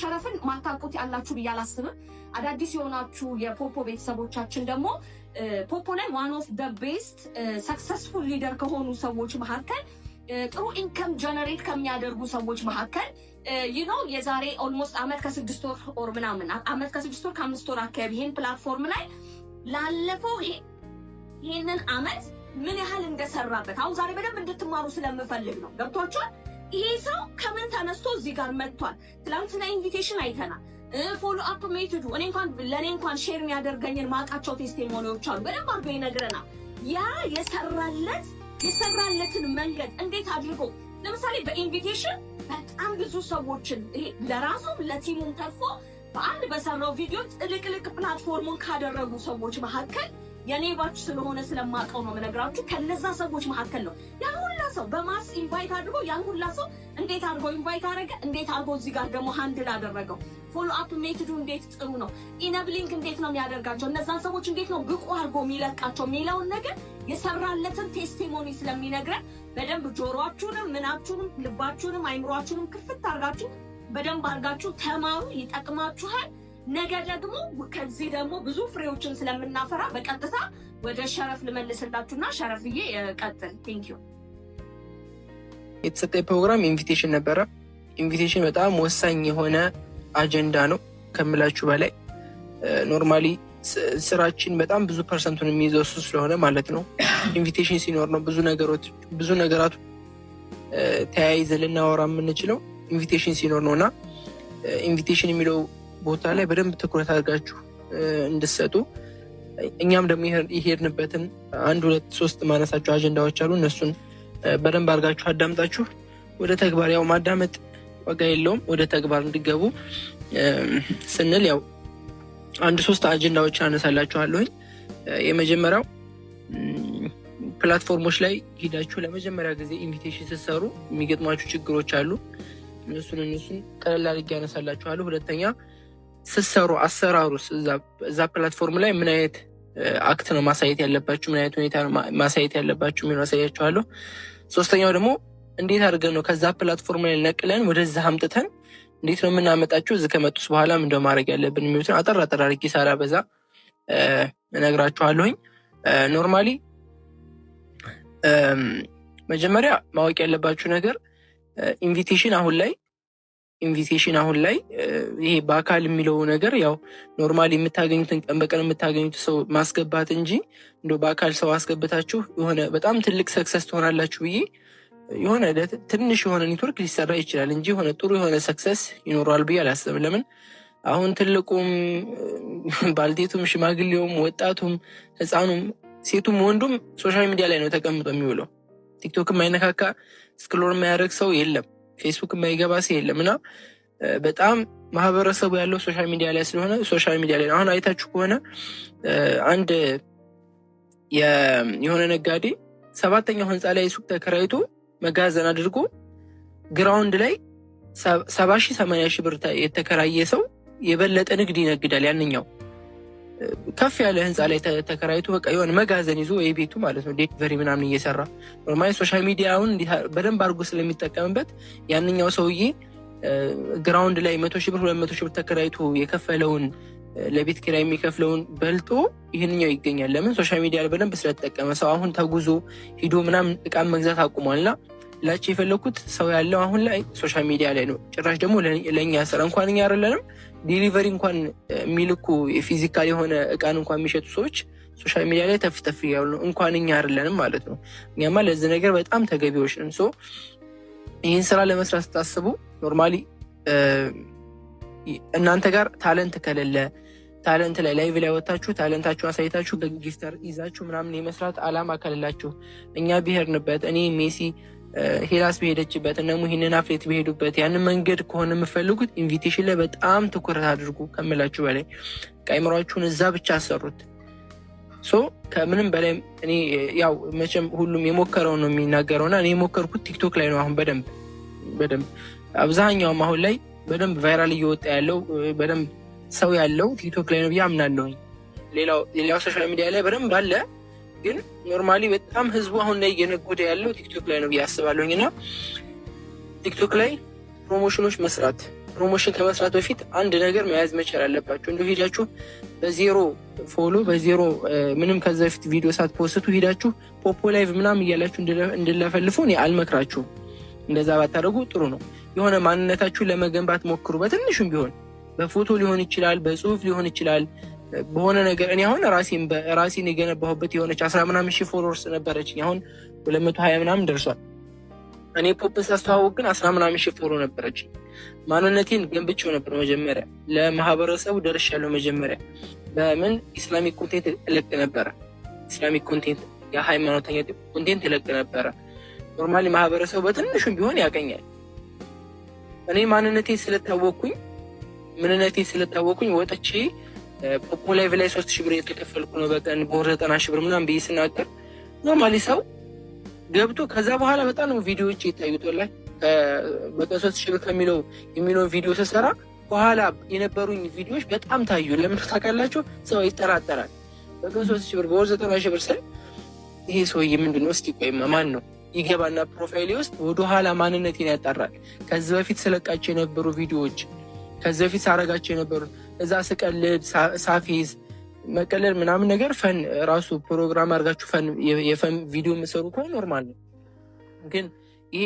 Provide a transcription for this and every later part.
ሸረፍን ማታውቁት ያላችሁ ብዬ አላስብም። አዳዲስ የሆናችሁ የፖፖ ቤተሰቦቻችን ደግሞ ፖፖ ላይ one of the best successful leader ከሆኑ ሰዎች መካከል፣ ጥሩ income generate ከሚያደርጉ ሰዎች መካከል የዛሬ almost አመት ከ6 ወር or ምናምን፣ አመት ከ6 ወር ከ5 ወር አካባቢ ይሄን platform ላይ ላለፈው ይሄንን አመት ምን ያህል እንደሰራበት አሁን ዛሬ በደንብ እንድትማሩ ስለምፈልግ ነው። ገብቷችኋል? ይሄ ሰው ከምን ተነስቶ እዚህ ጋር መጥቷል? ትላንትና invitation አይተናል። Follow up method ኡ እኔ እንኳን ለእኔ እንኳን share የሚያደርገኝን ማውቃቸው testimony ዎች አሉ። በደንብ አድርጎ ይነግረናል። ያ የሰራለትን መንገድ እንዴት አድርጎ ለምሳሌ በ invitation በጣም ብዙ ሰዎችን ይሄ ለራሱም ለ team ኡም ተርፎ በአንድ በሰራው ቪዲዮ ጥልቅልቅ platform ኡን ካደረጉ ሰዎች መካከል፣ የኔ batch ስለሆነ ስለማውቀው ነው የምነግራችሁ። ከነዛ ሰዎች መካከል ነው። ያን ሁላ ሰው በ mass invite አድርጎ፣ ያን ሁላ ሰው እንዴት አድርጎ invite አደረገ? እንዴት አድርጎ እዚህ ጋር ደግሞ handle አደረገው? Follow up method ኡ እንዴት ጥሩ ነው? Enabling እንዴት ነው የሚያደርጋቸው? እነዛን ሰዎች እንዴት ነው ብቁ አድርጎ የሚለቃቸው የሚለውን ነገር የሰራለትን testimony ስለሚነግረን በደንብ ጆሮአችሁንም ምናችሁንም ልባችሁንም አይምሯችሁንም ክፍት አድርጋችሁ በደንብ አድርጋችሁ ተማሩ፣ ይጠቅማችኋል። ነገ ደግሞ ከዚህ ደግሞ ብዙ ፍሬዎችን ስለምናፈራ በቀጥታ ወደ ሸረፍ ልመልስላችሁና ሸረፍዬ ቀጥል። Thank you። የተሰጠ ፕሮግራም invitation ነበረ። Invitation በጣም ወሳኝ የሆነ አጀንዳ ነው ከምላችሁ በላይ። Normally ስራችን በጣም ብዙ percent ኡን የሚይዘው እሱ ስለሆነ ማለት ነው። Invitation ሲኖር ነው ብዙ ነገሮች፣ ብዙ ነገራቱ ተያይዘ ልናወራ የምንችለው invitation ሲኖር ነው። እና invitation የሚለው ቦታ ላይ በደንብ ትኩረት አድርጋችሁ እንድትሰጡ፣ እኛም ደግሞ የሄድንበትን አንድ ሁለት ሶስት ማነሳቸው አጀንዳዎች አሉ። እነሱን በደንብ አድርጋችሁ አዳምጣችሁ ወደ ተግባር፣ ያው ማዳመጥ ዋጋ የለውም፣ ወደ ተግባር እንዲገቡ ስንል ያው አንድ ሶስት አጀንዳዎች አነሳላችኋለሁኝ። የመጀመሪያው platform ኦች ላይ ሂዳችሁ ለመጀመሪያ ጊዜ invitation ስትሰሩ የሚገጥሟችሁ ችግሮች አሉ። እነሱን ቀለል አድርጌ ያነሳላችኋለሁ። ሁለተኛ ስትሰሩ አሰራሩስ እዛ platform ላይ ምን አይነት act ነው ማሳየት ያለባችሁ፣ ምን አይነት ሁኔታ ነው ማሳየት ያለባችሁ የሚሆን አሳያችኋለሁ። ሶስተኛው ደግሞ እንዴት አድርገን ነው ከዛ platform ላይ ነቅለን ወደዛ አምጥተን እንዴት ነው የምናመጣቸው፣ እዚህ ከመጡስ በኋላ ምንድነው ማድረግ ያለብን የሚሉትን አጠር አጠር አድርጌ ሳላበዛ እነግራችኋለሁኝ። Normally መጀመሪያ ማወቅ ያለባችሁ ነገር invitation አሁን ላይ ይሄ በአካል የሚለው ነገር ያው normally የምታገኙትን ቀን በቀን የምታገኙት ሰው ማስገባት እንጂ እንደ በአካል ሰው አስገብታችሁ የሆነ በጣም ትልቅ success ትሆናላችሁ ብዬ፣ የሆነ ትንሽ የሆነ ኔትወርክ ሊሰራ ይችላል እንጂ የሆነ ጥሩ የሆነ success ይኖረዋል ብዬ አላስብም። ለምን? አሁን ትልቁም፣ ባልቴቱም፣ ሽማግሌውም፣ ወጣቱም፣ ህፃኑም፣ ሴቱም፣ ወንዱም social media ላይ ነው ተቀምጦ የሚውለው። ቲክቶክ የማይነካካ፣ scroll የማያደርግ ሰው የለም። ፌስቡክ የማይገባ ሰው የለም። እና በጣም ማህበረሰቡ ያለው social media ላይ ስለሆነ social media ላይ አሁን አይታችሁ ከሆነ አንድ የሆነ ነጋዴ ሰባተኛው ህንፃ ላይ ሱቅ ተከራይቶ መጋዘን አድርጎ ground ላይ 70,000 80,000 ብር የተከራየ ሰው የበለጠ ንግድ ይነግዳል። ያንኛው ከፍ ያለ ህንፃ ላይ ተከራይቶ በቃ የሆነ መጋዘን ይዞ የቤቱ ማለት ነው delivery ምናምን እየሰራ፣ normally social media ውን በደንብ አድርጎ ስለሚጠቀምበት ያንኛው ሰውዬ ground ላይ 100,000 ብር 200,000 ብር ተከራይቶ የከፈለውን ለቤት ኪራይ የሚከፍለውን በልጦ ይህንኛው ይገኛል። ለምን? Social media በደንብ ስለተጠቀመ። ሰው አሁን ተጉዞ ሂዶ ምናምን እቃን መግዛት አቁሟል። እና ላቸው የፈለግኩት ሰው ያለው አሁን ላይ social media ላይ ነው። ጭራሽ ደግሞ ለእኛ ስራ እንኳን እኛ አይደለንም delivery እንኳን የሚልኩ የ physical የሆነ እቃን እንኳን የሚሸጡ ሰዎች social media ላይ ተፍ ተፍ እያሉ ነው። እንኳን እኛ አይደለንም ማለት ነው። እኛማ ለዚህ ነገር በጣም ተገቢዎች ነን። So ይህን ስራ ለመስራት ስታስቡ normally እናንተ ጋር talent ከሌለ፣ talent ላይ live ላይ ወታችሁ talent ኣችሁን አሳይታችሁ gifter ይዛችሁ ምናምን የመስራት አላማ ከሌላችሁ፣ እኛ ብሄርንበት፣ እኔ ሜሲ ሄላስ በሄደችበት፣ እነ ሙሂንን አፍሌት በሄዱበት ያንን መንገድ ከሆነ የምፈልጉት invitation ላይ በጣም ትኩረት አድርጉ ከምላችሁ በላይ። አይምሯችሁን እዛ ብቻ አሰሩት። So ከምንም በላይ እኔ ያው መቼም ሁሉም የሞከረውን ነው የሚናገረው እና እኔ የሞከርኩት ቲክቶክ ላይ ነው። አሁን በደንብ በደንብ አብዛኛውም አሁን ላይ በደንብ viral እየወጣ ያለው፣ በደንብ ሰው ያለው ቲክቶክ ላይ ነው ብዬ አምናለሁኝ። ሌላው social media ላይ በደንብ አለ፣ ግን normally በጣም ህዝቡ አሁን ላይ እየነጎደ ያለው ቲክቶክ ላይ ነው ብዬ አስባለሁኝ። እና ቲክቶክ ላይ promotion ኦች መስራት፣ Promotion ከመስራት በፊት አንድ ነገር መያዝ መቻል አለባችሁ። እንዲሁ ሄዳችሁ በ zero follow፣ በ zero ምንም ከዛ በፊት ቪዲዮ ሳት post ቱ ሄዳችሁ ፖፖ live ምናምን እያላችሁ እንድለፈልፉ እኔ አልመክራችሁም። እንደዛ ባታደርጉ ጥሩ ነው። የሆነ ማንነታችሁን ለመገንባት ሞክሩ። በትንሹም ቢሆን በፎቶ ሊሆን ይችላል፣ በጽሁፍ ሊሆን ይችላል፣ በሆነ ነገር። እኔ አሁን ራሴን የገነባሁበት የሆነች 10 ምናምን ሺህ followers ነበረች። አሁን 220 ምናምን ደርሷል። እኔ ፖፕ ሳስተዋውቅ ግን 10 ምናምን ሺህ follow ነበረች። ማንነቴን ገንብቼው ነበር መጀመሪያ፣ ለማህበረሰቡ ደርሻለሁ። መጀመሪያ በምን Islamic content እለቅ ነበረ። Islamic content፣ የሃይማኖተኛ content እለቅ ነበረ። Normally ማህበረሰቡ በትንሹም ቢሆን ያገኛል። እኔ ማንነቴ ስለታወቅኩኝ፣ ምንነቴ ስለታወቅኩኝ ወጥቼ ፖፖ live ላይ 3,000 ብር የተከፈልኩ ነው በቀን፣ በወር 90,000 ብር ምናምን ብዬ ስናገር normally ሰው ገብቶ ከዛ በኋላ በጣም ነው ቪዲዮዎች የታዩት። ወላሂ በቀን 3,000 ብር የሚለውን ቪዲዮ ስሰራ በኋላ የነበሩኝ ቪዲዮዎች በጣም ታዩ። ለምን ታውቃላችሁ? ሰው ይጠራጠራል። በቀን 3,000 ብር፣ በወር 90,000 ብር ስል ይሄ ሰውዬ ምንድን ነው? እስኪ ቆይማ ማን ነው? ይገባና profile ኤ ውስጥ ወደኋላ ማንነቴን ያጣራል። ከዚህ በፊት ስለቃቸው የነበሩ ቪዲዮዎች፣ ከዚህ በፊት ሳረጋቸው የነበሩ እዛ ስቀልድ፣ ሳፌዝ፣ መቀለድ ምናምን ነገር fun ራሱ ፕሮግራም አድርጋችሁ fun የ fun ቪዲዮ የምሰሩ ከሆነ normal ነው። ግን ይሄ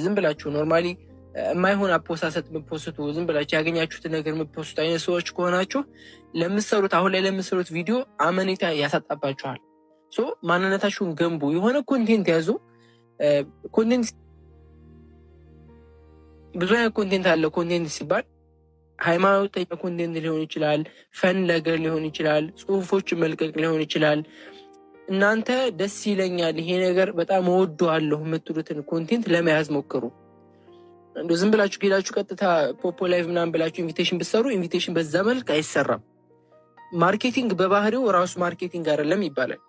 ዝም ብላችሁ normally የማይሆን አፖሳሰት የምት post ቱ፣ ዝም ብላችሁ ያገኛችሁትን ነገር የምት post ቱ አይነት ሰዎች ከሆናችሁ ለምሰሩት አሁን ላይ ለምሰሩት ቪዲዮ አመኔታ ያሳጣባችኋል። So ማንነታችሁን ገንቡ። የሆነ content ያዙ። Content ብዙ አይነት content አለ። Content ሲባል ሃይማኖተኛ content ሊሆን ይችላል፣ fun ነገር ሊሆን ይችላል፣ ጽሁፎችን መልቀቅ ሊሆን ይችላል። እናንተ ደስ ይለኛል፣ ይሄ ነገር በጣም እወደዋለሁ የምትሉትን content ለመያዝ ሞክሩ። እንደ ዝም ብላችሁ ሄዳችሁ ቀጥታ ፖፖ live ምናምን ብላችሁ invitation ብትሰሩ invitation በዛ መልክ አይሰራም። Marketing በባህሪው ራሱ marketing አይደለም ይባላል።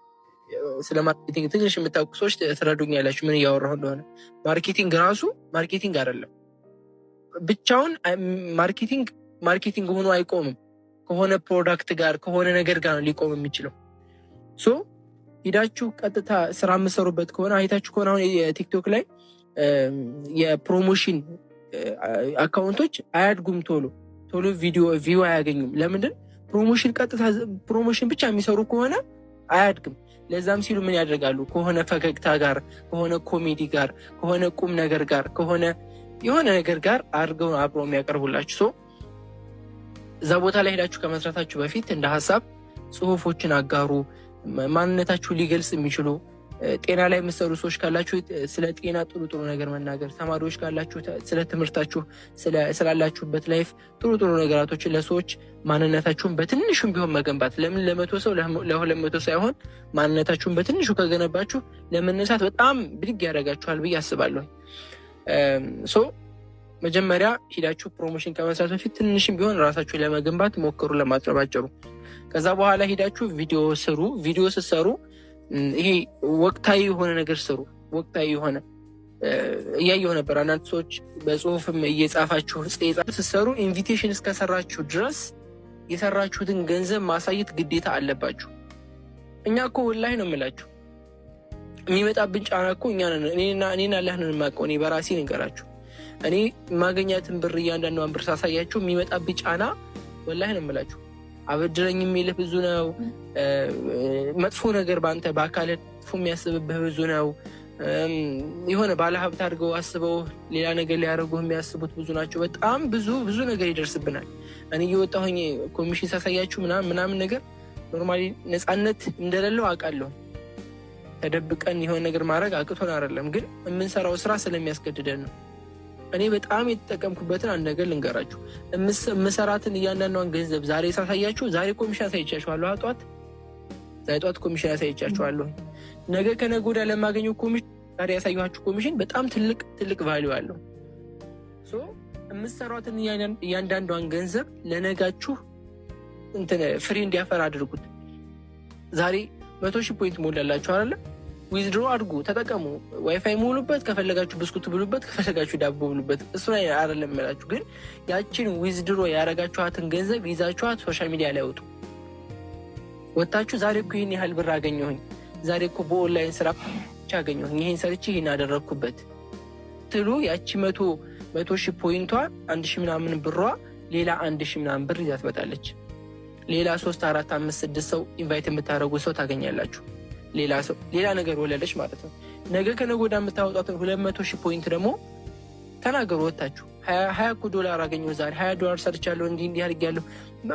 ስለ marketing ትንሽ የምታውቁ ሰዎች ትረዱኛላችሁ ምን እያወራሁ እንደሆነ። Marketing ራሱ marketing አይደለም። ብቻውን marketing marketing ሆኖ አይቆምም። ከሆነ product ጋር፣ ከሆነ ነገር ጋር ነው ሊቆም የሚችለው። So ሂዳችሁ ቀጥታ ስራ የምሰሩበት ከሆነ፣ አይታችሁ ከሆነ አሁን የቲክቶክ ላይ የ promotion account ኦች አያድጉም፣ ቶሎ ቶሎ ቪዲዮ view አያገኙም። ለምንድን? Promotion ቀጥታ promotion ብቻ የሚሰሩ ከሆነ አያድግም። ለዛም ሲሉ ምን ያደርጋሉ? ከሆነ ፈገግታ ጋር፣ ከሆነ ኮሜዲ ጋር፣ ከሆነ ቁም ነገር ጋር፣ ከሆነ የሆነ ነገር ጋር አድርገው አብረው የሚያቀርቡላችሁ። So እዛ ቦታ ላይ ሄዳችሁ ከመስራታችሁ በፊት እንደ ሀሳብ ጽሁፎችን አጋሩ። ማንነታችሁ ሊገልጽ የሚችሉ፣ ጤና ላይ የምትሰሩ ሰዎች ካላችሁ ስለ ጤና ጥሩ ጥሩ ነገር መናገር፣ ተማሪዎች ካላችሁ ስለ ትምህርታችሁ፣ ስላላችሁበት life ጥሩ ጥሩ ነገራቶችን ለሰዎች ማንነታችሁን በትንሹም ቢሆን መገንባት። ለምን ለ100 ሰው ለ200 ሳይሆን ማንነታችሁን በትንሹ ከገነባችሁ ለመነሳት በጣም ብድግ ያደርጋችኋል ብዬ አስባለሁ። So መጀመሪያ ሂዳችሁ promotion ከመስራት በፊት ትንሽም ቢሆን ራሳችሁን ለመገንባት ሞክሩ፣ ለማጥረባጭሩ። ከዛ በኋላ ሂዳችሁ ቪዲዮ ስሩ። ቪዲዮ ስትሰሩ ይሄ ወቅታዊ የሆነ ነገር ስሩ። ወቅታዊ የሆነ እያየሁ ነበር። አንዳንድ ሰዎች በጽሁፍም እየጻፋችሁ ስትሰሩ invitation እስከሰራችሁ ድረስ የሰራችሁትን ገንዘብ ማሳየት ግዴታ አለባችሁ። እኛ እኮ ወላሂ ነው የምላችሁ፣ የሚመጣብን ጫና እኮ እኛ ነን፣ እኔና አላህ ነን የማውቀው። እኔ በራሴ ልንገራችሁ፣ እኔ የማገኛትን ብር እያንዳንዷን ብር ሳሳያችሁ የሚመጣብኝ ጫና ወላሂ ነው የምላችሁ። አበድረኝ የሚልህ ብዙ ነው። መጥፎ ነገር በአንተ በአካል መጥፎ የሚያስብብህ ብዙ ነው። የሆነ ባለሀብት አድርገው አስበው ሌላ ነገር ሊያደርጉህ የሚያስቡት ብዙ ናቸው። በጣም ብዙ ብዙ ነገር ይደርስብናል። እኔ እየወጣሁኝ ኮሚሽን ሳሳያችሁ ምናምን ምናምን ነገር normally ነፃነት እንደሌለው አውቃለሁ። ተደብቀን የሆነ ነገር ማድረግ አቅቶን አይደለም፣ ግን የምንሰራው ስራ ስለሚያስገድደን ነው። እኔ በጣም የተጠቀምኩበትን አንድ ነገር ልንገራችሁ። የምሰራትን እያንዳንዷን ገንዘብ ዛሬ ሳሳያችሁ፣ ዛሬ ኮሚሽን አሳይቻችኋለሁ። ጠዋት ዛሬ ጠዋት ኮሚሽን አሳይቻችኋለሁ። ነገ ከነገ ወዲያ ለማገኘው ኮሚሽን ዛሬ ያሳየኋችሁ ኮሚሽን በጣም ትልቅ ትልቅ value አለው። So የምትሰሯትን እያንዳንዷን ገንዘብ ለነጋችሁ እንትን ፍሬ እንዲያፈራ አድርጉት። ዛሬ 100,000 point ሞላላችሁ አይደለ? Withdraw አድርጉ፣ ተጠቀሙ። ዋይፋይ ሙሉበት፣ ከፈለጋችሁ ብስኩት ብሉበት፣ ከፈለጋችሁ ዳቦ ብሉበት። እሱ ላይ አይደለም የምላችሁ፣ ግን ያችን withdraw ያረጋችኋትን ገንዘብ ይዛችኋት social media ላይ ወጡ። ወጣችሁ ዛሬ እኮ ይህን ያህል ብር አገኘሁኝ፣ ዛሬ እኮ በኦንላይን ስራ አገኘሁኝ፣ ይህን ሰርቼ ይህን አደረግኩበት ትሉ ያቺ መቶ 100,000 point ቷ 1,000 ምናምን ብሯ ሌላ 1,000 ምናምን ብር ይዛ ትመጣለች። ሌላ ሶስት፣ አራት፣ አምስት፣ ስድስት ሰው invite የምታደርጉ ሰው ታገኛላችሁ። ሌላ ሰው፣ ሌላ ነገር ወለደች ማለት ነው። ነገ ከነገ ወዲያ የምታወጧትን 200,000 point ደግሞ ተናገሩ ወታችሁ፣ 20 እኮ ዶላር አገኘሁ ዛሬ፣ 20 ዶላር ሰርቻለሁ፣ እንዲህ እንዲህ አድርጌያለሁ፣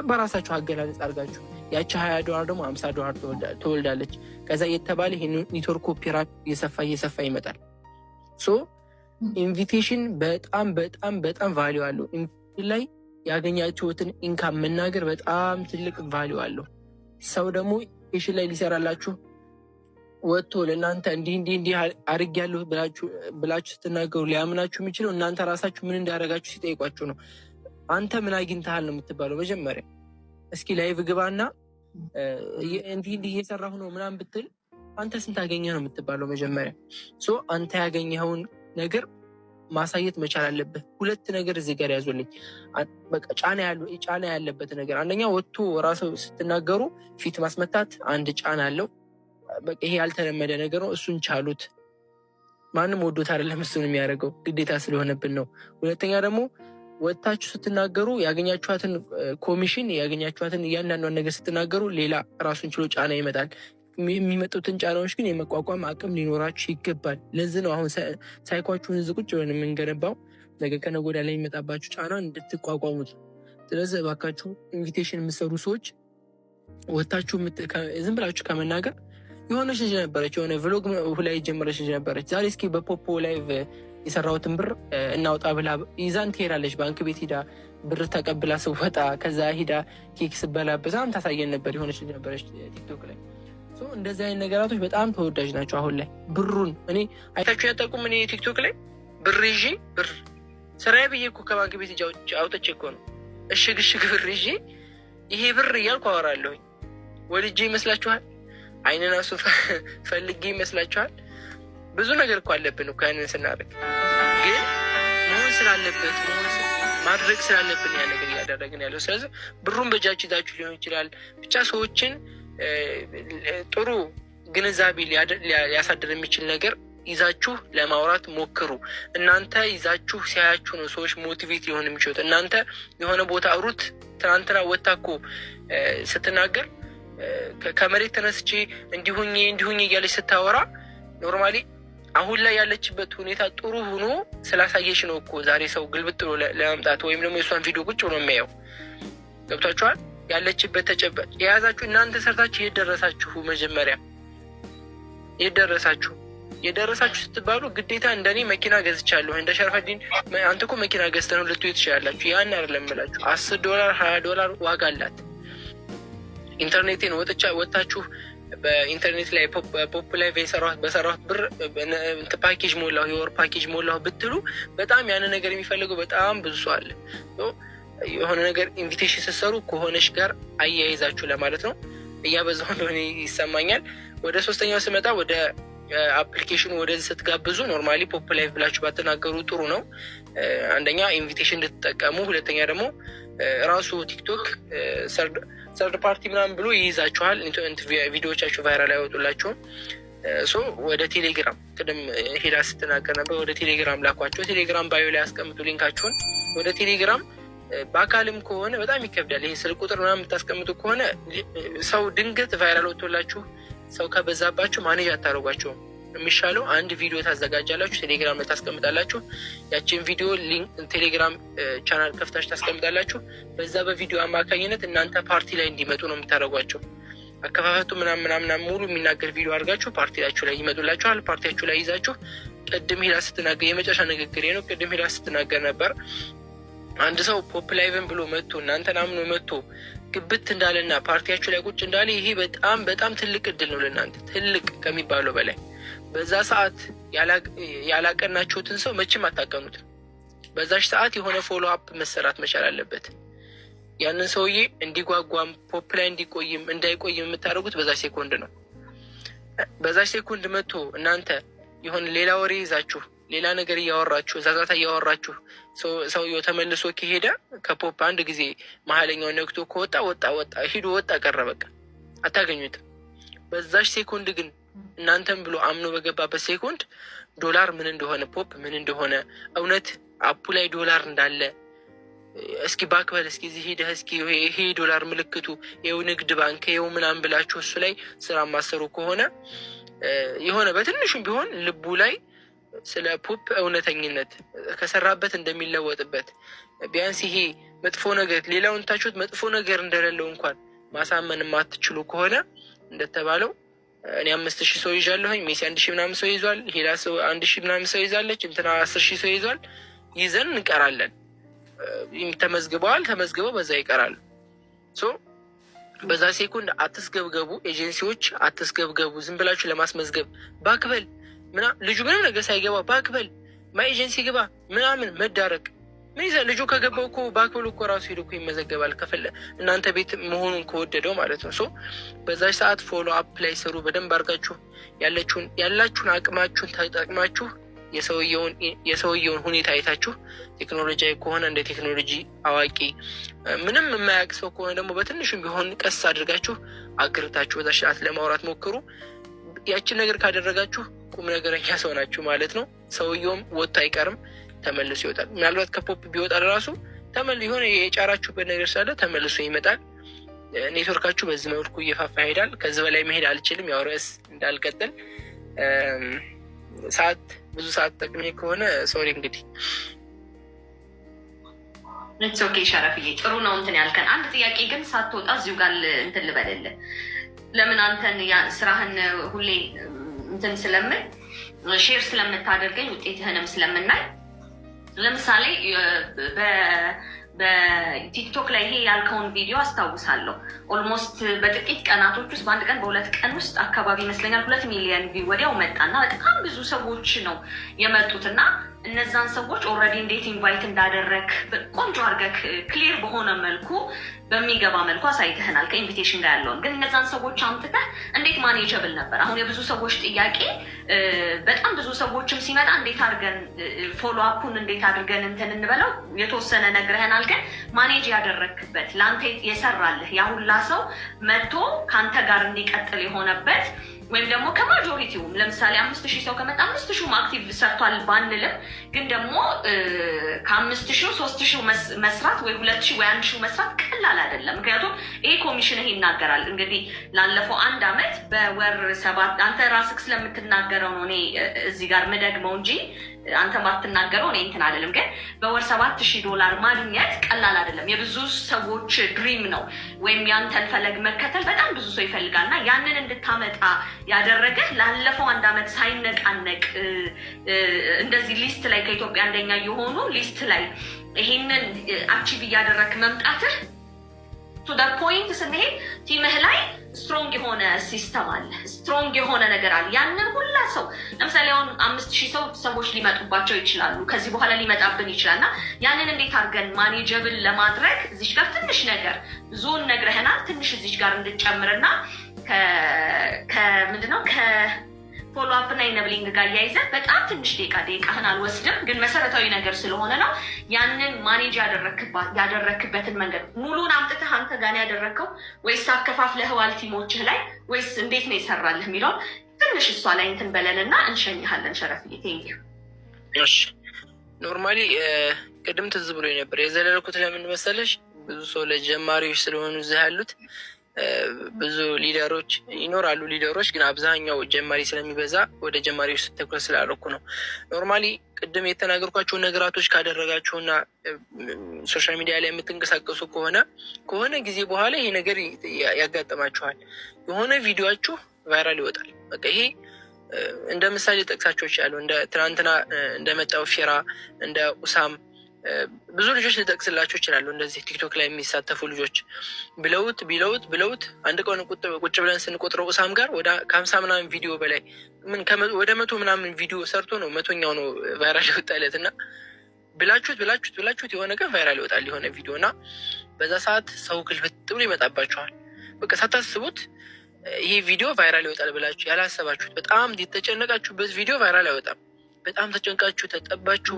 በራሳችሁ አገላለጽ አድርጋችሁ ያቺ 20 ዶላር ደግሞ 50 ዶላር ትወልዳለች። ከዛ እየተባለ ይሄ ኔትወርኩ ፒራሚድ እየሰፋ እየሰፋ ይመጣል። So invitation በጣም በጣም በጣም value አለው። Invitation ላይ ያገኛችሁትን income መናገር በጣም ትልቅ value አለው። ሰው ደግሞ invitation ላይ ሊሰራላችሁ ወጥቶ ለእናንተ እንዲህ እንዲህ እንዲህ አድርጌያለሁ ብላችሁ ስትናገሩ ሊያምናችሁ የሚችለው እናንተ ራሳችሁ ምን እንዳደረጋችሁ ሲጠይቋችሁ ነው። አንተ ምን አግኝተሃል ነው የምትባለው መጀመሪያ። እስኪ live ግባና እንዲህ እንዲህ እየሰራሁ ነው ምናምን ብትል አንተ ስንት አገኘህ ነው የምትባለው መጀመሪያ። So አንተ ያገኘኸውን ነገር ማሳየት መቻል አለብህ። ሁለት ነገር እዚህ ጋር ያዙልኝ። በቃ ጫና ያለበት ነገር አንደኛ ወጥቶ ራሱ ስትናገሩ ፊት ማስመታት አንድ ጫና አለው። በቃ ይሄ ያልተለመደ ነገር ነው። እሱን ቻሉት። ማንም ወዶት አይደለም እሱን የሚያደርገው፣ ግዴታ ስለሆነብን ነው። ሁለተኛ ደግሞ ወጥታችሁ ስትናገሩ ያገኛችኋትን ኮሚሽን፣ ያገኛችኋትን እያንዳንዷን ነገር ስትናገሩ ሌላ ራሱን ችሎ ጫና ይመጣል። የሚመጡትን ጫናዎች ግን የመቋቋም አቅም ሊኖራችሁ ይገባል። ለዚህ ነው አሁን ሳይኳችሁን እዚህ ቁጭ ብለን የምንገነባው፣ ነገ ከነገ ወዲያ ላይ የሚመጣባችሁ ጫና እንድትቋቋሙት። ስለዚህ እባካችሁ invitation የምትሰሩ ሰዎች ወጥታችሁ ዝም ብላችሁ ከመናገር፣ የሆነች ልጅ ነበረች፣ የሆነ vlog ላይ የጀመረች ልጅ ነበረች። ዛሬ እስኪ በ Poppo Live የሰራሁትን ብር እናውጣ ብላ ይዛን ትሄዳለች። ባንክ ቤት ሂዳ ብር ተቀብላ ስወጣ ከዛ ሂዳ ኬክ ስበላ በጣም ታሳየን ነበር። የሆነች ልጅ ነበረች ቲክቶክ ላይ። እንደዚህ አይነት ነገራቶች በጣም ተወዳጅ ናቸው አሁን ላይ። ብሩን እኔ አይታችሁ ያጠቁም እኔ ቲክቶክ ላይ ብር ይዤ፣ ብር ስራዬ ብዬ እኮ ከባንክ ቤት አውጥቼ እኮ ነው፣ እሽግ እሽግ ብር ይዤ ይሄ ብር እያልኩ አወራለሁኝ። ወድጄ ይመስላችኋል? አይንን አሱ ፈልጌ ይመስላችኋል? ብዙ ነገር እኮ አለብን እኮ። ያንን ስናደርግ ግን መሆን ስላለበት፣ ማድረግ ስላለብን ያ ነገር እያደረግን ያለው። ስለዚህ ብሩን በእጃችሁ ይዛችሁ ሊሆን ይችላል። ብቻ ሰዎችን ጥሩ ግንዛቤ ሊያሳድር የሚችል ነገር ይዛችሁ ለማውራት ሞክሩ። እናንተ ይዛችሁ ሲያያችሁ ነው ሰዎች motivate ሊሆን የሚችሉት። እናንተ የሆነ ቦታ ሩት ትናንትና ወታ እኮ ስትናገር ከመሬት ተነስቼ እንዲሁኝ እንዲሁኝ እያለች ስታወራ normally አሁን ላይ ያለችበት ሁኔታ ጥሩ ሆኖ ስላሳየች ነው እኮ ዛሬ ሰው ግልብጥ ብሎ ለመምጣት ወይም ደግሞ የእሷን ቪዲዮ ቁጭ ብሎ የሚያየው። ገብቷችኋል? ያለችበት ተጨባጭ የያዛችሁ እናንተ ሰርታችሁ የት ደረሳችሁ? መጀመሪያ የት ደረሳችሁ? የደረሳችሁ ስትባሉ ግዴታ እንደኔ መኪና ገዝቻለሁ፣ እንደ ሸርፈዲን አንተ እኮ መኪና ገዝተህ ነው ልትሉ ትችላላችሁ። ያን አይደለም የምላችሁ። 10 ዶላር፣ 20 ዶላር ዋጋ አላት። ኢንተርኔቴን ወጥታችሁ በኢንተርኔት ላይ Poppo Live በሰራሁት ብር ፓኬጅ ሞላሁ፣ የወር ፓኬጅ ሞላሁ ብትሉ በጣም ያንን ነገር የሚፈልገው በጣም ብዙ ሰው አለ። የሆነ ነገር invitation ስትሰሩ ከሆነች ጋር አያይዛችሁ ለማለት ነው። እያበዛሁ እንደሆነ ይሰማኛል። ወደ ሶስተኛው ስመጣ ወደ application ኑ ወደዚህ ስትጋብዙ normally Poppo Live ብላችሁ ባትናገሩ ጥሩ ነው። አንደኛ invitation እንድትጠቀሙ፣ ሁለተኛ ደግሞ ራሱ ቲክቶክ third party ምናምን ብሎ ይይዛችኋል። ቪዲዮዎቻችሁ viral አይወጡላችሁም። So ወደ ቴሌግራም፣ ቅድም ሄዳ ስትናገር ነበር። ወደ ቴሌግራም ላኳቸው። ቴሌግራም bio ላይ ያስቀምጡ link ኣችሁን። ወደ ቴሌግራም በአካልም ከሆነ በጣም ይከብዳል። ይሄ ስልክ ቁጥር ምናምን የምታስቀምጡ ከሆነ ሰው ድንገት viral ወጥቶላችሁ ሰው ከበዛባችሁ manage አታደርጓቸውም። የሚሻለው አንድ ቪዲዮ ታዘጋጃላችሁ፣ ቴሌግራም ላይ ታስቀምጣላችሁ። ያችን ቪዲዮ ቴሌግራም ቻናል ከፍታችሁ ታስቀምጣላችሁ። በዛ በቪዲዮ አማካኝነት እናንተ ፓርቲ ላይ እንዲመጡ ነው የምታደርጓቸው። አከፋፈቱ ምናምን ምናምን ሙሉ የሚናገር ቪዲዮ አድርጋችሁ ፓርቲያችሁ ላይ ይመጡላችኋል። ፓርቲያችሁ ላይ ይዛችሁ ቅድም ሂላ ስትናገር፣ የመጨረሻ ንግግሬ ነው። ቅድም ሂላ ስትናገር ነበር፣ አንድ ሰው Poppo Live ን ብሎ መጥቶ እናንተን አምኖ መጥቶ ግብት እንዳለና ፓርቲያችሁ ላይ ቁጭ እንዳለ ይሄ በጣም በጣም ትልቅ እድል ነው ለእናንተ፣ ትልቅ ከሚባለው በላይ። በዛ ሰዓት ያላቀናችሁትን ሰው መቼም አታቀኑትም። በዛች ሰዓት የሆነ follow up መሰራት መቻል አለበት። ያንን ሰውዬ እንዲጓጓም Poppo ላይ እንዲቆይም እንዳይቆይም የምታደርጉት በዛች ሴኮንድ ነው። በዛች ሴኮንድ መጥቶ እናንተ የሆነ ሌላ ወሬ ይዛችሁ፣ ሌላ ነገር እያወራችሁ፣ ዛዛታ እያወራችሁ ሰውየው ተመልሶ ከሄደ፣ ከ Poppo አንድ ጊዜ መሀለኛውን ነክቶ ከወጣ ወጣ ወጣ ሂዶ ወጣ ቀረ፣ በቃ አታገኙትም። በዛች ሴኮንድ ግን እናንተም ብሎ አምኖ በገባበት ሴኮንድ ዶላር ምን እንደሆነ፣ Poppo ምን እንደሆነ፣ እውነት App ኡ ላይ ዶላር እንዳለ እስኪ back በል፣ እስኪ እዚህ ሄደህ እስኪ ይሄ ዶላር ምልክቱ ይኸው ንግድ ባንክ ይኸው ምናምን ብላችሁ እሱ ላይ ስራ ማሰሩ ከሆነ የሆነ በትንሹም ቢሆን ልቡ ላይ ስለ ፖፕ እውነተኝነት ከሰራበት እንደሚለወጥበት፣ ቢያንስ ይሄ መጥፎ ነገር ሌላውን ታችሁት መጥፎ ነገር እንደሌለው እንኳን ማሳመን የማትችሉ ከሆነ፣ እንደተባለው እኔ 5,000 ሰው ይዣለሁኝ፣ ሜሲ 1,000 ምናምን ሰው ይዟል፣ ሌላ ሰው 1,000 ምናምን ሰው ይዛለች፣ እንትና 10,000 ሰው ይዟል። ይዘን እንቀራለን። ተመዝግበዋል፣ ተመዝግበው በዛ ይቀራሉ። So በዛ ሴኮንድ አትስገብገቡ፣ ኤጀንሲዎች አትስገብገቡ። ዝም ብላችሁ ለማስመዝገብ back በል ልጁ ምንም ነገር ሳይገባ back በል my agency ግባ ምናምን መዳረቅ ምን ይዘ ልጁ ከገባው እኮ back ብሎ እኮ ራሱ ሄዶ እኮ ይመዘገባል። ከፈለ እናንተ ቤት መሆኑን ከወደደው ማለት ነው። So በዛች ሰዓት follow up ላይ ስሩ በደንብ አድርጋችሁ። ያላችሁን አቅማችሁን ተጠቅማችሁ የሰውየውን ሁኔታ አይታችሁ፣ ቴክኖሎጂያዊ ከሆነ እንደ ቴክኖሎጂ አዋቂ፣ ምንም የማያውቅ ሰው ከሆነ ደግሞ በትንሹም ቢሆን ቀስ አድርጋችሁ አግርታችሁ በዛ ሰዓት ለማውራት ሞክሩ። ያችን ነገር ካደረጋችሁ ቁም ነገረኛ ሰው ናችሁ ማለት ነው። ሰውየውም ወጥቶ አይቀርም፣ ተመልሶ ይወጣል። ምናልባት ከፖፕ ቢወጣ ራሱ የሆነ የጫራችሁበት ነገር ስላለ ተመልሶ ይመጣል። ኔትወርካችሁ በዚህ መልኩ እየፋፋ ይሄዳል። ከዚህ በላይ መሄድ አልችልም። ያው ርዕስ እንዳልቀጥል ሰዓት ብዙ ሰዓት ጠቅሜ ከሆነ sorry እንግዲህ። Okay ሸረፍዬ፣ ጥሩ ነው እንትን ያልከን። አንድ ጥያቄ ግን ሳትወጣ እዚሁ ጋር እንትን ልበልልህ። ለምን አንተን ስራህን ሁሌ እንትን ስለምል share ስለምታደርገኝ ውጤትህንም ስለምናይ፣ ለምሳሌ በቲክቶክ ላይ ይሄ ያልከውን ቪዲዮ አስታውሳለሁ። Almost በጥቂት ቀናቶች ውስጥ፣ በአንድ ቀን በሁለት ቀን ውስጥ አካባቢ ይመስለኛል፣ 2 ሚሊዮን view ወዲያው መጣና በጣም ብዙ ሰዎች ነው የመጡት። እና እነዛን ሰዎች already እንዴት invite እንዳደረግ ቆንጆ አድርገህ clear በሆነ መልኩ በሚገባ መልኩ አሳይተህናል፣ ከ invitation ጋር ያለውን። ግን እነዛን ሰዎች አምጥተህ እንዴት manageable ነበር? አሁን የብዙ ሰዎች ጥያቄ፣ በጣም ብዙ ሰዎችም ሲመጣ እንዴት አድርገን follow up ኡን እንዴት አድርገን እንትን እንበለው፣ የተወሰነ ነግረህናል። ግን manage ያደረግክበት፣ ለአንተ የሰራልህ፣ ያ ሁላ ሰው መጥቶ ከአንተ ጋር እንዲቀጥል የሆነበት፣ ወይም ደግሞ ከ majority ውም ለምሳሌ 5,000 ሰው ከመጣ 5,000ውም active ሰርቷል ባንልም፣ ግን ደግሞ ከ5,000 3,000 መስራት ወይ 2,000 ወይ 1,000 መስራት ቀላል አይደለም። ምክንያቱም ይሄ ኮሚሽንህ ይናገራል። እንግዲህ ላለፈው አንድ አመት በወር ሰባት፣ አንተ ራስህ ስለምትናገረው ነው እኔ እዚህ ጋር ምደግመው እንጂ አንተ ማትናገረው እኔ እንትን አይደለም። ግን በወር $7,000 ማግኘት ቀላል አይደለም። የብዙ ሰዎች dream ነው። ወይም ያንተን ፈለግ መከተል በጣም ብዙ ሰው ይፈልጋል። እና ያንን እንድታመጣ ያደረገህ፣ ላለፈው አንድ አመት ሳይነቃነቅ እንደዚህ list ላይ ከኢትዮጵያ አንደኛ የሆኑ list ላይ ይሄንን achieve እያደረግክ መምጣትህ፣ to the point ስንሄድ team ህ ላይ strong የሆነ system አለ፣ strong የሆነ ነገር አለ። ያንን ሁላ ሰው ለምሳሌ አሁን 5,000 ሰው ሰዎች ሊመጡባቸው ይችላሉ፣ ከዚህ በኋላ ሊመጣብን ይችላል። እና ያንን እንዴት አድርገን manageable ለማድረግ እዚች ጋር ትንሽ ነገር፣ ብዙውን ነግረህናል፣ ትንሽ እዚች ጋር እንድንጨምርና ከምንድነው follow up እና enabling ጋር እያይዘን በጣም ትንሽ ደቂቃ፣ ደቂቃህን አልወስድም፣ ግን መሰረታዊ ነገር ስለሆነ ነው። ያንን manage ያደረክበትን መንገድ ሙሉን አምጥተህ አንተ ጋር ያደረግከው ወይስ አከፋፍለህዋል team ኦችህ ላይ ወይስ እንዴት ነው የሰራልህ የሚለውን ትንሽ እሷ ላይ እንትን በለንና እንሸኝሃለን። ሸረፍዬ፣ thank you። እሺ፣ normally ቅድም ትዝ ብሎ ነበር የዘለልኩት። ለምን መሰለሽ? ብዙ ሰው ለጀማሪዎች ስለሆኑ እዚህ ያሉት፣ ብዙ leader ኦች ይኖራሉ። Leader ኦች ግን አብዛኛው ጀማሪ ስለሚበዛ ወደ ጀማሪዎች ትኩረት ስላደረኩ ነው። Normally ቅድም የተናገርኳቸው ነገራቶች ካደረጋችሁና social media ላይ የምትንቀሳቀሱ ከሆነ ከሆነ ጊዜ በኋላ ይሄ ነገር ያጋጥማችኋል። የሆነ ቪዲዮችሁ viral ይወጣል። በቃ ይሄ እንደ ምሳሌ ጠቅሳቸው ይችላሉ። እንደ ትናንትና እንደመጣው ፊራ፣ እንደ ኡሳም፣ ብዙ ልጆች ልጠቅስላቸው ይችላሉ። እንደዚህ ቲክቶክ ላይ የሚሳተፉ ልጆች ብለውት ቢለውት ብለውት አንድ ቀን ቁጭ ብለን ስንቆጥረው ኡሳም ጋር ወደ ከ50 ምናምን ቪዲዮ በላይ፣ ምን ወደ 100 ምናምን ቪዲዮ ሰርቶ ነው 100ኛው ነው viral ይወጣለት። እና ብላችሁት ብላችሁት ብላችሁት የሆነ ቀን viral ይወጣል የሆነ ቪዲዮ እና በዛ ሰዓት ሰው ግልብጥ ብሎ ይመጣባችኋል። በቃ ሳታስቡት ይሄ ቪዲዮ viral ይወጣል ብላችሁ ያላሰባችሁት፣ በጣም የተጨነቃችሁበት ቪዲዮ viral አይወጣም። በጣም ተጨንቃችሁ ተጠባችሁ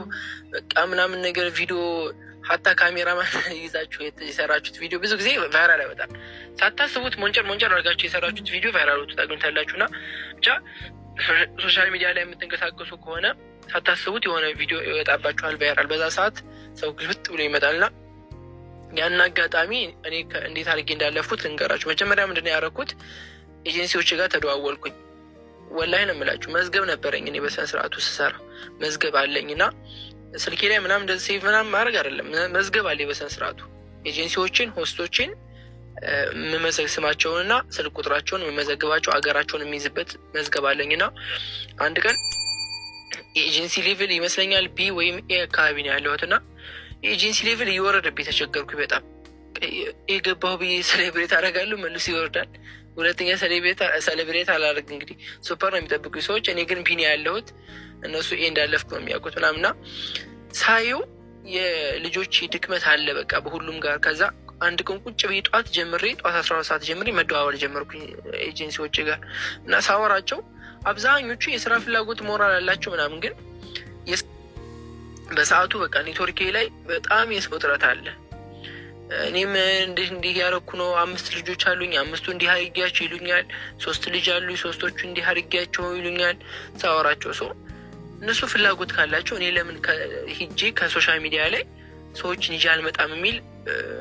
በቃ ምናምን ነገር ቪዲዮ ሀታ ካሜራማን ይዛችሁ የሰራችሁት ቪዲዮ ብዙ ጊዜ viral አይወጣም። ሳታስቡት ሞንጨር ሞንጨር አድርጋችሁ የሰራችሁት ቪዲዮ viral ወጥቶ ታገኙታላችሁ። እና ብቻ social media ላይ የምትንቀሳቀሱ ከሆነ ሳታስቡት የሆነ ቪዲዮ ይወጣባችኋል፣ viral። በዛ ሰዓት ሰው ግልብጥ ብሎ ይመጣልና ያን አጋጣሚ እኔ እንዴት አድርጌ እንዳለፍኩት ልንገራችሁ። መጀመሪያ ምንድን ነው ያደረኩት? ኤጀንሲዎች ጋር ተደዋወልኩኝ። ወላሂ ነው የምላችሁ፣ መዝገብ ነበረኝ እኔ በስነ ስርዓቱ ስሰራ መዝገብ አለኝ እና ስልኬ ላይ ምናምን እንደዚህ save ምናምን ማድረግ አይደለም፣ መዝገብ አለኝ በስነ ስርዓቱ ኤጀንሲዎችን፣ host ኦችን የምመዘግ ስማቸውንና ስልክ ቁጥራቸውን የምመዘግባቸው አገራቸውን የሚይዝበት መዝገብ አለኝ እና አንድ ቀን የ agency level ይመስለኛል B ወይም A አካባቢ ነው ያለሁት እና የ agency level እየወረደብኝ ተቸገርኩኝ በጣም። የገባሁ ብዬ celebrate አደርጋለሁ፣ መልሶ ይወርዳል። ሁለተኛ celebrate አላደርግ እንግዲህ super ነው የሚጠብቁ ሰዎች፣ እኔ ግን B ነው ያለሁት፣ እነሱ A እንዳለፍኩ ነው የሚያውቁት ምናምና ሳየው የልጆች ድክመት አለ በቃ በሁሉም ጋር። ከዛ አንድ ቀን ቁጭ ብዬ ጠዋት ጀምሬ ጠዋት 12 ሰዓት ጀምሬ መደዋወል ጀመርኩኝ ኤጀንሲዎች ጋር እና ሳወራቸው አብዛኞቹ የስራ ፍላጎት ሞራል አላቸው ምናምን፣ ግን በሰዓቱ በቃ ኔትወርኬ ላይ በጣም የሰው እጥረት አለ። እኔም እንዲህ እንዲህ ያረኩ ነው፣ አምስት ልጆች አሉኝ፣ አምስቱ እንዲህ አድርጊያቸው ይሉኛል። ሶስት ልጅ አሉኝ፣ ሶስቶቹ እንዲህ አድርጊያቸው ይሉኛል። ሳወራቸው ሰው እነሱ ፍላጎት ካላቸው እኔ ለምን ሂጄ ከ social media ላይ ሰዎችን ይዤ አልመጣም የሚል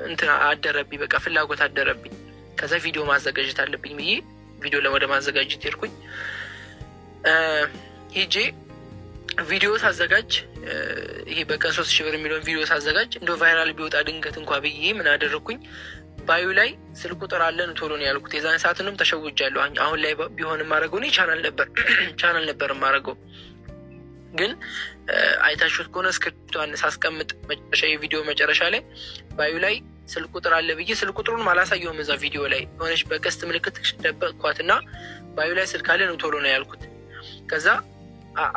እንትን አደረብኝ። በቃ ፍላጎት አደረብኝ። ከዛ ቪዲዮ ማዘጋጀት አለብኝ ብዬ ቪዲዮ ወደ ማዘጋጀት ሄድኩኝ። ሂጄ ቪዲዮ ሳዘጋጅ ይሄ በቀን 3,000 ብር የሚለውን ቪዲዮ ሳዘጋጅ እንደ viral ቢወጣ ድንገት እንኳ ብዬ ምን አደረግኩኝ? Bio ላይ ስልክ ቁጥር አለን ቶሎ ነው ያልኩት። የዛን ሰዓትንም ተሸውጃለሁ። አሁን ላይ ቢሆን የማደርገው እኔ ቻናል ነበር የማደርገው። ግን አይታችሁት ከሆነ script ኧን ሳስቀምጥ መጨረሻ የቪዲዮ መጨረሻ ላይ bio ላይ ስልክ ቁጥር አለ ብዬ ስልክ ቁጥሩን አላሳየውም። እዛ ቪዲዮ ላይ የሆነች በቀስት ምልክት ደበቅኳት እና bio ላይ ስልክ አለ ነው ቶሎ ነው ያልኩት። ከዛ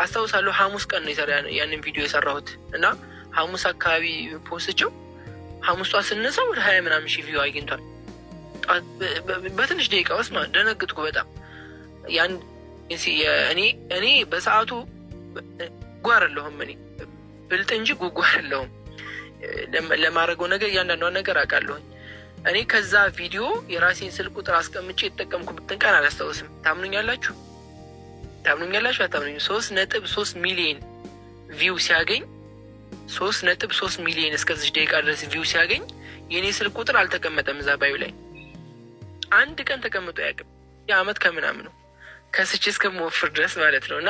አስታውሳለሁ ሐሙስ ቀን ነው ያንን ቪዲዮ የሰራሁት እና ሐሙስ አካባቢ post ቸው ሐሙስ ጧት ስነሳ ወደ 20 ምናምን ሺህ view አግኝቷል። በትንሽ ደቂቃ ውስጥ ማለት ደነግጥኩ በጣም። እኔ በሰዓቱ ጉጉ አይደለሁም፣ እኔ ብልጥ እንጂ ጉጉ አይደለሁም። ለማድረገው ነገር እያንዳንዷን ነገር አውቃለሁኝ። እኔ ከዛ ቪዲዮ የራሴን ስልክ ቁጥር አስቀምጬ የተጠቀምኩበትን ቀን አላስታውስም። ታምኑኛላችሁ? ታምኑኛላችሁ? አታምኑኝ? 3.3 ሚሊዮን view ሲያገኝ፣ 3.3 ሚሊዮን እስከዚች ደቂቃ ድረስ view ሲያገኝ የእኔ ስልክ ቁጥር አልተቀመጠም እዛ bio ላይ፣ አንድ ቀን ተቀምጦ አያውቅም። የአመት ከምናምን ነው ከስቼ እስከምወፍር ድረስ ማለት ነው። እና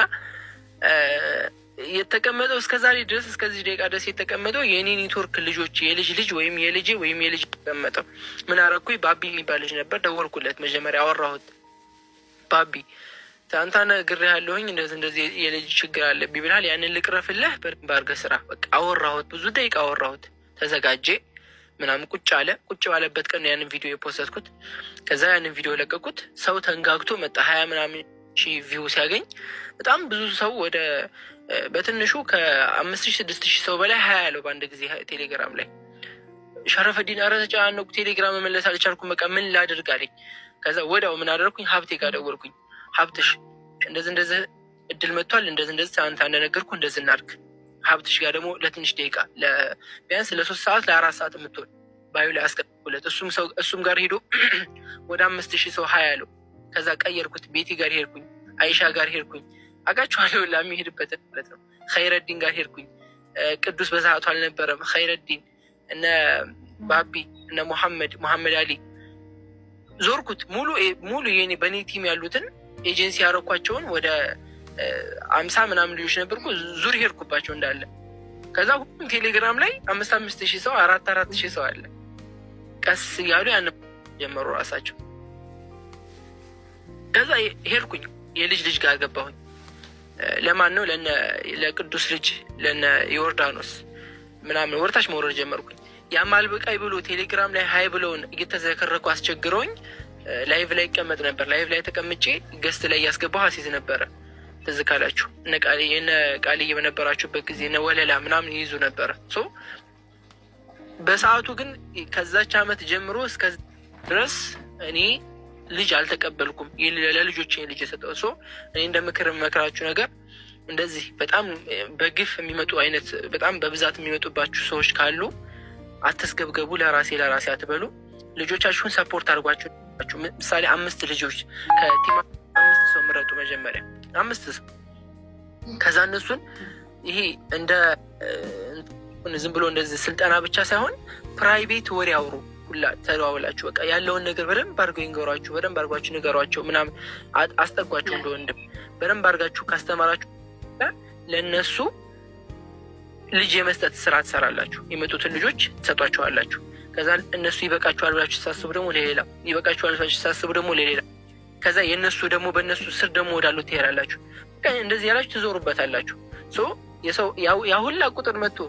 የተቀመጠው እስከ ዛሬ ድረስ እስከዚህ ደቂቃ ድረስ የተቀመጠው የእኔ ኔትወርክ ልጆች የልጅ ልጅ ወይም የልጄ ወይም የልጅ የተቀመጠው። ምን አረኩኝ? ባቢ የሚባል ልጅ ነበር። ደወልኩለት። መጀመሪያ አወራሁት። ባቢ፣ ትናንትና ነግሬሃለሁኝ እንደዚህ እንደዚህ የልጅ ችግር አለብኝ ብልሃል። ያንን ልቅረፍልህ፣ በደንብ አድርገህ ስራ። በቃ አወራሁት፣ ብዙ ደቂቃ አወራሁት። ተዘጋጀ ምናምን ቁጭ አለ። ቁጭ ባለበት ቀን ያንን ቪዲዮ የ post ኩት። ከዛ ያንን ቪዲዮ ለቀቁት። ሰው ተንጋግቶ መጣ። 20 ምናምን ሺህ view ሲያገኝ በጣም ብዙ ሰው ወደ በትንሹ ከ5,000 6,000 ሰው በላይ hi ያለው በአንድ ጊዜ ቴሌግራም ላይ። ሸረፈዲን፣ ኧረ ተጨናነኩ፣ ቴሌግራም መመለስ አልቻልኩም፣ በቃ ምን ላድርግ አለኝ። ከዛ ወዲያው ምን አደረኩኝ? ሀብቴ ጋር ደወልኩኝ። ሀብትሽ፣ እንደዚህ እንደዚህ እድል መጥቷል፣ እንደዚህ እንደዚህ ትናንት እንደነገርኩ እንደዚህ እናድርግ። ሀብትሽ ጋር ደግሞ ለትንሽ ደቂቃ ቢያንስ ለ3 ሰዓት ለ4 ሰዓት የምትሆን bio ላይ አስቀምጥኩለት። እሱም ጋር ሄዶ ወደ 5,000 ሰው hi ያለው። ከዛ ቀየርኩት። ቤቲ ጋር ሄድኩኝ፣ አይሻ ጋር ሄድኩኝ። አውቃችኋለሁ የሚሄድበትን ማለት ነው። ኸይረዲን ጋር ሄድኩኝ። ቅዱስ በሰዓቱ አልነበረም። ኸይረዲን፣ እነ ባቢ፣ እነ ሙሐመድ፣ ሙሐመድ አሊ ዞርኩት። ሙሉ ሙሉ የኔ በእኔ team ያሉትን ኤጀንሲ ያረኳቸውን ወደ 50 ምናምን ልጆች ነበርኩ። ዙር ሄድኩባቸው እንዳለ። ከዛ ሁሉም ቴሌግራም ላይ አምስት አምስት ሺህ ሰው፣ አራት አራት ሺህ ሰው አለ። ቀስ እያሉ ያን ጀመሩ ራሳቸው። ከዛ ሄድኩኝ የልጅ ልጅ ጋር ገባሁኝ። ለማን ነው? ለቅዱስ ልጅ፣ ለነ ዮርዳኖስ ምናምን ወርታች መውረድ ጀመርኩኝ። ያም አልበቃይ ብሎ ቴሌግራም ላይ hi ብለውን እየተዘከረኩ አስቸግረውኝ live ላይ ይቀመጥ ነበር። Live ላይ ተቀምጬ guest ላይ እያስገባሁ አሲዝ ነበረ። ትዝ ካላችሁ እነ ቃልዬ በነበራችሁበት ጊዜ እነ ወለላ ምናምን ይይዙ ነበረ። So በሰዓቱ ግን ከዛች አመት ጀምሮ እስከ ድረስ እኔ ልጅ አልተቀበልኩም። ለልጆች ልጅ የሰጠው። So እኔ እንደ ምክር የምመክራችሁ ነገር እንደዚህ በጣም በግፍ የሚመጡ አይነት በጣም በብዛት የሚመጡባችሁ ሰዎች ካሉ አትስገብገቡ። ለራሴ ለራሴ አትበሉ። ልጆቻችሁን support አድርጓቸው። ምሳሌ አምስት ልጆች ከ team አምስት ሰው ምረጡ። መጀመሪያ አምስት ሰው፣ ከዛ እነሱን ይሄ እንደ ዝም ብሎ እንደዚህ ስልጠና ብቻ ሳይሆን private ወሬ አውሩ ሁላ ተደዋውላችሁ በቃ ያለውን ነገር በደንብ አድርገው ይንገሯችሁ፣ በደንብ አድርጓችሁ ንገሯቸው ምናምን አስጠጓቸው። እንደ ወንድም በደንብ አድርጋችሁ ካስተማራችሁ ለእነሱ ልጅ የመስጠት ስራ ትሰራላችሁ። የመጡትን ልጆች ትሰጧቸዋላችሁ። ከዛ እነሱ ይበቃችኋል ብላችሁ ስታስቡ ደግሞ ለሌላ፣ ይበቃችኋል ብላችሁ ስታስቡ ደግሞ ለሌላ፣ ከዛ የእነሱ ደግሞ በእነሱ ስር ደግሞ ወዳሉ ትሄዳላችሁ። በቃ እንደዚህ ያላችሁ ትዞሩበታላችሁ። የሰው ያ ሁላ ቁጥር መጥቶ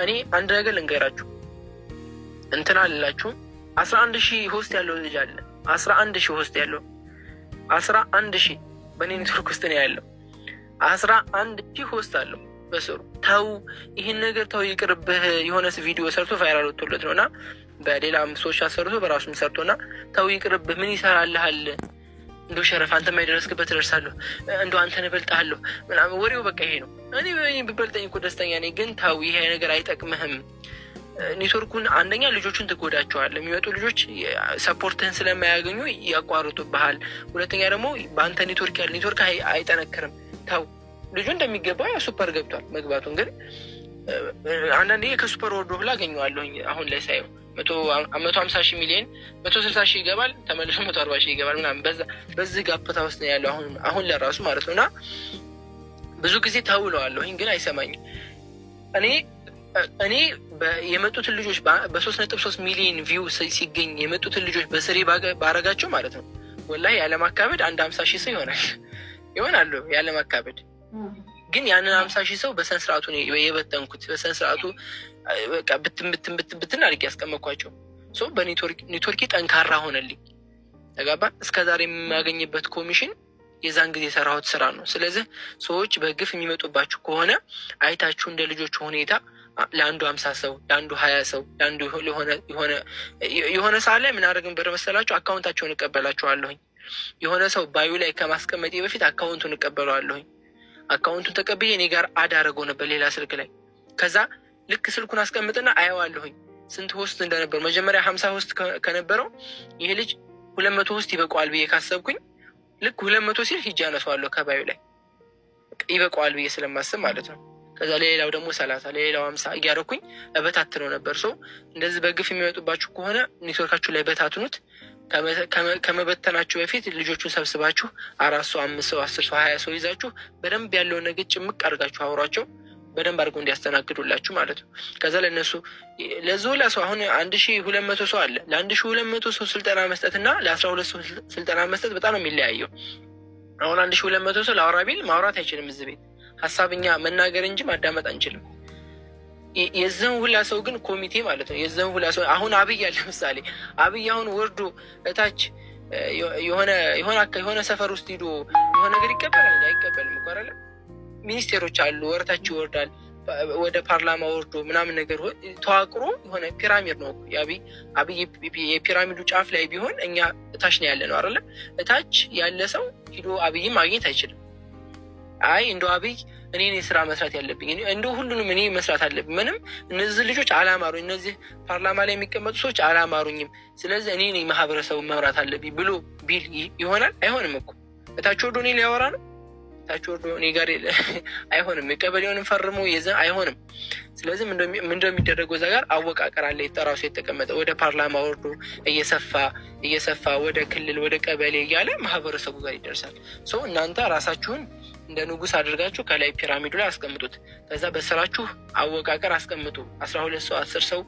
እኔ አንድ ነገር ልንገራችሁ፣ እንትን አልላችሁም። 11,000 host ያለው ልጅ አለ። 11,000 host ያለው፣ 11,000 በእኔ ኔትወርክ ውስጥ ነው ያለው። 11,000 host አለው በስሩ። ተው ይህን ነገር ተው ይቅርብህ። የሆነ ቪዲዮ ሰርቶ viral ወጥቶለት ነው እና በሌላም ሰዎች ሰርቶ በራሱም ሰርቶ እና ተው ይቅርብህ፣ ምን ይሰራልሃል? እንደው ሸረፍ አንተ የማይደረስክበት እደርሳለሁ፣ እንደው አንተን እበልጥሃለሁ ምናምን ወሬው በቃ ይሄ ነው። እኔ ብበልጠኝ እኮ ደስተኛ ነኝ፣ ግን ተው ይሄ ነገር አይጠቅምህም። ኔትወርኩን አንደኛ ልጆቹን ትጎዳቸዋል። የሚመጡ ልጆች support ህን ስለማያገኙ ያቋርጡብሃል። ሁለተኛ ደግሞ በአንተ ኔትወርክ ያለ ኔትወርክ አይጠነክርም። ተው። ልጁ እንደሚገባው ያ super ገብቷል። መግባቱን ግን አንዳንዴ ከ super ወርዶ ሁላ አገኘዋለሁኝ። አሁን ላይ ሳየው 150,000 ሚሊዮን፣ 160,000 ይገባል፣ ተመልሶ 140,000 ይገባል ምናምን፣ በዚህ gap ታ ውስጥ ነው ያለው አሁን ለራሱ ማለት ነው። እና ብዙ ጊዜ ተውለዋለሁኝ ግን አይሰማኝም። እኔ የመጡትን ልጆች በ3.3 ሚሊዮን view ሲገኝ የመጡትን ልጆች በስሬ ባረጋቸው ማለት ነው፣ ወላሂ ያለማካበድ አንድ 50,000 ሰው ይሆናል ይሆናሉ ያለማካበድ። ግን ያንን 50,000 ሰው በስነ ስርዓቱ ነው የበተንኩት። በስነ ስርዓቱ በቃ ብትን ብትን ብትን ብትን አድርጌ ያስቀመጥኳቸው። So በኔትወርኬ ጠንካራ ሆነልኝ። ተጋባ እስከ ዛሬ የማገኝበት ኮሚሽን የዛን ጊዜ የሰራሁት ስራ ነው። ስለዚህ ሰዎች በግፍ የሚመጡባችሁ ከሆነ አይታችሁ እንደ ልጆቹ ሁኔታ ለአንዱ 50 ሰው፣ ለአንዱ 20 ሰው፣ ለአንዱ የሆነ ሰዓት ላይ ምን አደርግ ነበር መሰላችሁ? Account ኣቸውን እቀበላቸዋለሁኝ። የሆነ ሰው bio ላይ ከማስቀመጤ በፊት account ኡን እቀበለዋለሁኝ። Account ኡን ተቀብዬ እኔ ጋር add አደረገው ነበር ሌላ ስልክ ላይ። ከዛ ልክ ስልኩን አስቀምጥና አየዋለሁኝ ስንት host እንደነበሩ። መጀመሪያ 50 host ከነበረው ይሄ ልጅ 200 host ይበቃዋል ብዬ ካሰብኩኝ ልክ 200 ሲል ሂጅ አነሳዋለሁ ከ bio ላይ፣ ይበቃዋል ብዬ ስለማስብ ማለት ነው። ከዛ ለሌላው ደግሞ 30፣ ለሌላው 50 እያደረኩኝ እበታትነው ነበር። So እንደዚህ በግፍ የሚመጡባችሁ ከሆነ ኔትወርካችሁ ላይ በታትኑት። ከመበተናችሁ በፊት ልጆቹን ሰብስባችሁ አራት ሰው፣ አምስት ሰው፣ 10 ሰው፣ 20 ሰው ይዛችሁ በደንብ ያለውን ነገር ጭምቅ አድርጋችሁ አውሯቸው። በደንብ አድርገው እንዲያስተናግዱላችሁ ማለት ነው። ከዛ ለእነሱ ለዚ ሰው አሁን 1200 ሰው አለ። ለ1200 ሰው ስልጠና መስጠት እና ለ12 ሰው ስልጠና መስጠት በጣም ነው የሚለያየው። አሁን 1200 ሰው ላውራ ቢል ማውራት አይችልም። እዚህ ቤት ሀሳብ እኛ መናገር እንጂ ማዳመጥ አንችልም። የዚህን ሁላ ሰው ግን ኮሚቴ ማለት ነው። የዚህን ሁላ ሰው አሁን አብይ አለ። ለምሳሌ አብይ አሁን ወርዶ እታች የሆነ ሰፈር ውስጥ ሂዶ የሆነ ነገር ይቀበላል? አይቀበልም እኮ አይደለ? ሚኒስቴሮች አሉ፣ ወረታች ይወርዳል፣ ወደ ፓርላማ ወርዶ ምናምን ነገር ተዋቅሮ የሆነ ፒራሚድ ነው። አብይ የፒራሚዱ ጫፍ ላይ ቢሆን እኛ እታች ነው ያለ ነው አይደለ? እታች ያለ ሰው ሂዶ አብይን ማግኘት አይችልም። አይ እንደ አብይ እኔ እኔ ስራ መስራት ያለብኝ፣ እንደ ሁሉንም እኔ መስራት አለብኝ። ምንም እነዚህ ልጆች አላማሩኝ፣ እነዚህ ፓርላማ ላይ የሚቀመጡ ሰዎች አላማሩኝም። ስለዚህ እኔ ነኝ ማህበረሰቡን መምራት አለብኝ ብሎ ቢል ይሆናል? አይሆንም እኮ። እታች ወርዶ እኔ ሊያወራ ነው። ታች ወርዶ እኔ ጋር አይሆንም። የቀበሌውንም ፈርሞ የዘ አይሆንም። ስለዚህ ምንድነው የሚደረገው? እዛ ጋር አወቃቀር አለ ራሱ የተቀመጠ። ወደ ፓርላማ ወርዶ እየሰፋ እየሰፋ ወደ ክልል፣ ወደ ቀበሌ እያለ ማህበረሰቡ ጋር ይደርሳል። So እናንተ ራሳችሁን እንደ ንጉስ አድርጋችሁ ከላይ ፒራሚዱ ላይ አስቀምጡት። ከዛ በስራችሁ አወቃቀር አስቀምጡ። 12 ሰው፣ 10 ሰው፣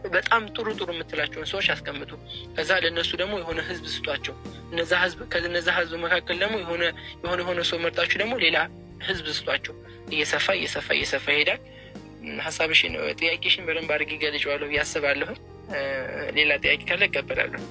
በጣም ጥሩ ጥሩ የምትላቸውን ሰዎች አስቀምጡ። ከዛ ለእነሱ ደግሞ የሆነ ህዝብ ስጧቸው። እነዛ ህዝብ ከነዛ ህዝብ መካከል ደግሞ የሆነ የሆነ ሰው መርጣችሁ ደግሞ ሌላ ህዝብ ስጧቸው። እየሰፋ እየሰፋ እየሰፋ ይሄዳል። ሀሳብሽን ጥያቄሽን በደንብ አድርጌ ገልጬዋለሁ ብዬ አስባለሁ። ሌላ ጥያቄ ካለ እቀበላለሁ።